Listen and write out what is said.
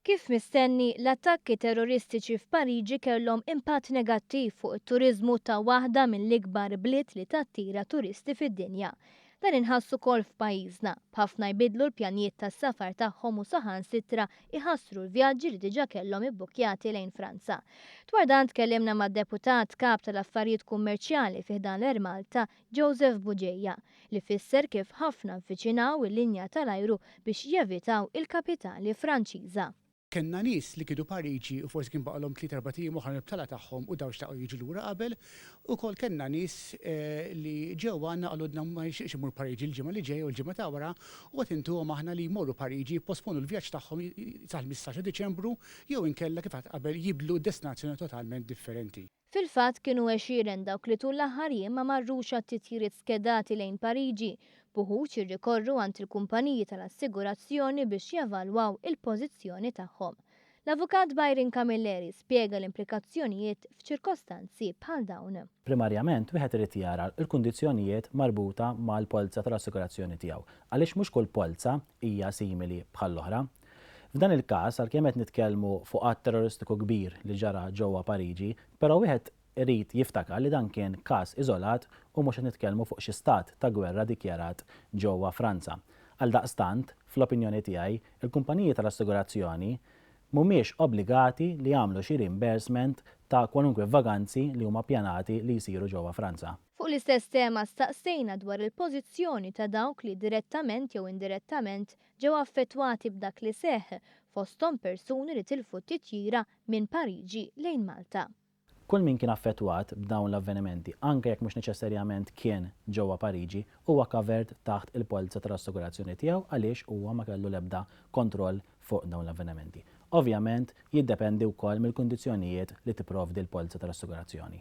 Kif mistenni, l-attakki terroristiċi f'Pariġi kellhom impatt negattiv fuq it-turiżmu ta' waħda mill-ikbar bliet li tattira turisti fid-dinja. Dan inħass ukoll f'pajjiżna, b'ħafna jbiddlu l-pjanijiet tas-safar tagħhom u saħansitra jħassru l-vjaġġi li diġà kellhom ibbukkjati lejn Franza. Dwar dan tkellimna mad-Deputat Kap tal-Affarijiet Kummerċjali fi ħdan l-Air Malta, Joseph Bugeja, li fisser kif ħafna avviċinaw il-linja tal-ajru biex jevitaw il-kapitali Franċiża. Kellna nies li kienu Pariġi u forsi kien baqgħalhom tliet erbat ijiem oħra mill-btala tagħhom u dawn xtaqu jiġu lura qabel. Ukoll kellna nies li ġew għandna qalulna ma nixtieqx immur Pariġi l-ġimgħa li ġejja u l-ġimgħa ta' wara u qed intuhom aħna li jmorru Pariġi jipposponu l-vjaġġ tagħhom sal-15 ta' Diċembru jew inkella kif għedt qabel jibdlu destinazzjoni totalment differenti. Fil-fatt kienu għexieren dawk li tul l-aħħar jiem ma marrux għat-titjiriet skedati lejn Pariġi, b'uħud jirrikorru għand il-kumpaniji tal-assigurazzjoni biex jevalwaw il-pożizzjoni tagħhom. L-Avukat Byron Camilleri spjega l-implikazzjonijiet f'ċirkostanzi bħal dawn. Primarjament wieħed irid jara l-kundizzjonijiet marbuta mal-polza tal-assigurazzjoni tiegħu għaliex mhux kull polza hija simili bħall-oħra. F'dan il-każ, għalkemm qed nitkellmu fuq att terroristiku kbir li ġara ġewwa Pariġi, però wieħed irid jiftakar li dan kien każ iżolat u mhux qed nitkellmu fuq xi stat ta' gwerra dikjarat ġewwa Franza. Għaldaqstant, fl-opinjoni tiegħi, il-kumpaniji tal-assigurazzjoni mhumiex obbligati li jagħmlu xi reimbursement ta' kwalunkwe vaganzi li huma ppjanati li jsiru ġewwa Franza. Fuq l-istess tema staqsejna dwar il-pożizzjoni ta' dawk li direttament jew indirettament ġew affettwati b'dak li seħħ, fosthom persuni li tilfu t-titjira minn Pariġi lejn Malta. Kull min kien affettwat b'dawn l-avvenimenti, anke jekk mhux neċessarjament kien ġewwa Pariġi, huwa covered taħt il-polza tal-assigurazzjoni tiegħu għaliex huwa ma kellu l-ebda kontroll fuq dawn l-avvenimenti. Ovvjament, jiddependi wkoll mill-kundizzjonijiet li tipprovdi l-polza tal-assigurazzjoni.